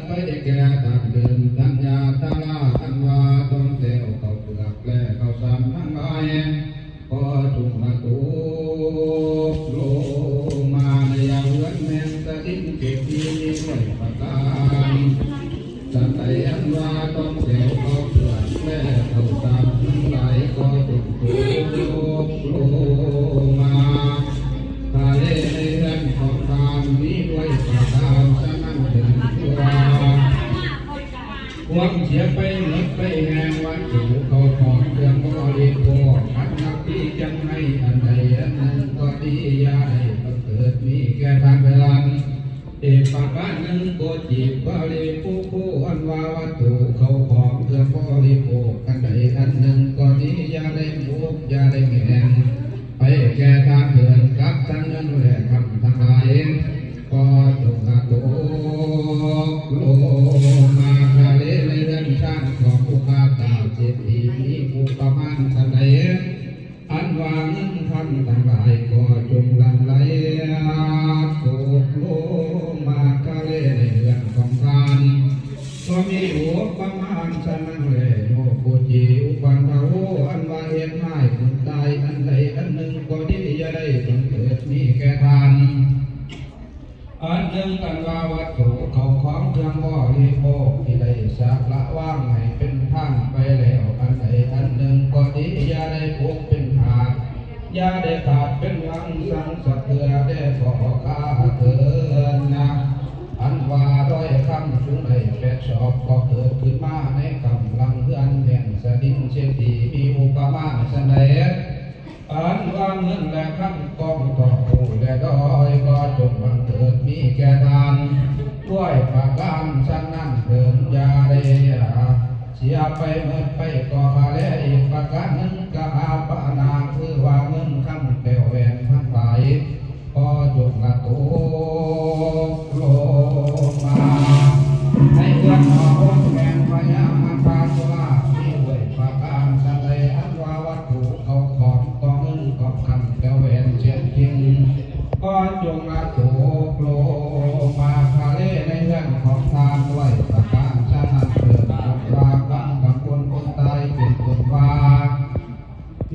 ໄປແກ່ທ່ານເດີນທັນຍາທາລາ ອັນວ່າຕ້ອງແຕ້ວເຂົ້າເປືອກ ແລະເຂົ້າສານທັງຫຼາຍ ກໍຈົ່ງມາຕົກລົງມາໃນເຮືອນແມ່ນສະດິນເສດຖີມີຮ້ອຍປະການ. ສັນໃດອັນວ່າຕ້ອງແຕ້ວເຂົ້າເປືອກ ແລະເຂົ້າສານທັງຫຼາຍ ກໍຈົ່ງຕົກລົງມາ ທະເລໃນເຮືອນຂອງທ່ານມີດ້ວຍປະການສະນັ້ນເຖິງຕົວ ຄວາມເສຍໄປໝົດໄປແຮງ ວັດຖຸເຂົ້າຂອງເຄື່ອງບໍລິໂພກ ອັນນັບປີຈັ່ງໃຫ້ອັນໃດອັນໜຶ່ງກໍດີ ຢ່າໄດ້ບັງເກີດມີແກ່ທ່ານເດີນ. ອີກປະການໜຶ່ງ ໂກຈີປະລິປູໂພ ອັນວ່າວັດຖຸເຂົ້າຂອງເຄື່ອງບໍລິໂພກ ອັນໃດອັນໜຶ່ງກໍດີ ຢ່າໄດ້ໝົກ ຢ່າໄດ້ແມ່ນ ໄປແກ່ທ່ານເດີນ ກັບທັງເງິນແລະຄຳທັງຫຼາຍ ກໍຈົ່ງມາຕົກລົງມາທະເລໃນເຮືອນຊານຂອງອຸປະກາເສດຖີ ມີອຸປະມານສ່ຳໃດ ອັນວ່າເງິນຄຳທັງຫຼາຍ ກໍຈົ່ງຫຼັ່ງໄຫຼຕົກລົງມາທະເລໃນເຮືອນຂອງທ່ານ ກໍມີອຸປະມານສະນັ້ນແລ ໂຍໂກຈີອຸປັນທະໂວ ອັນວ່າເຮັດຮ້າຍຄົນຕາຍ ອັນໃດອັນໜຶ່ງກໍດີ ຢ່າໄດ້ບັງເກີດມີແກ່ທ່ານ ອັນໜຶ່ງ ອັນວ່າວັດຖຸເຂົ້າຂອງເຄື່ອງບໍລິໂພກ ທີ່ໄດ້ສະລະວາງໃຫ້ເປັນທານໄປແລ້ວ ອັນໃດອັນໜຶ່ງກໍດີ ຢ່າໄດ້ປົກເປັນທາດ ຢ່າໄດ້ຂາດເປັນວັງສັງສັກເທື່ອແດ່ ກໍຂ້າເທີນນະ. ອັນວ່າດອຍຄຳສູງໄດ້ແປດສອບ ກໍເກີດຂຶ້ນມາໃນກຳລັງເຮືອນແໜ້ນສະດິນເສດຖີ ມີອຸປະມານສະແດງ ອັນວ່າເງິນແລະຄຳກອງຕໍ່ພູແລະດອຍ ກໍຈົ່ງບັງເກີດມີແກ່ທ່ານດ້ວຍປະການສະນັ້ນເທີນ ຢ່າໄດ້ເສຍໄປໝົດໄປກໍຫາແລ. ອີກປະການໜຶ່ງ ກະອາປະນາ ຄືວ່າເງິນຄຳແກ້ວແຫວນທັງຫຼາຍ ກໍຈົ່ງມາຕົກລົງມາໃນເຮືອນຂອງອົງແມ່ນພະຍາມັນທາສຸລາ ມີດ້ວຍປະການສະແດງ ອັນວ່າວັດຖຸເຂົ້າຂອງ ກໍເງິນກໍຄຳແກ້ວແຫວນເຈັດສິ່ງ ກໍຈົ່ງມາຕົກລົງມາທະເລໃນເຮືອນຂອງທ່ານດ້ວຍປະການສະນັ້ນເທີນ ອັນວ່າຄຳກຳພົນຄົນຕາຍເປັນຕົ້ນວ່າ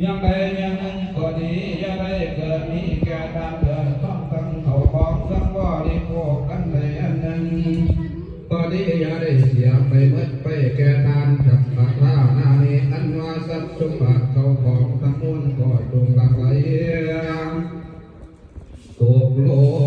ຢ່າງໃດຢ່າງໜຶ່ງກໍດີ ຢ່າໄດ້ເກີດມີແກ່ທ່ານເທີນ ພ້ອມທັງເຂົ້າຂອງເຄື່ອງບໍລິໂພກອັນໃດອັນໜຶ່ງກໍດີ ຢ່າໄດ້ເສຍໄປໝົດໄປແກ່ທ່ານ ຈັກກະທານານິ ອັນວ່າຊັບສົມບັດເຂົ້າຂອງທັງມວນກໍຈົ່ງຫຼັ່ງໄຫຼຕົກລົງ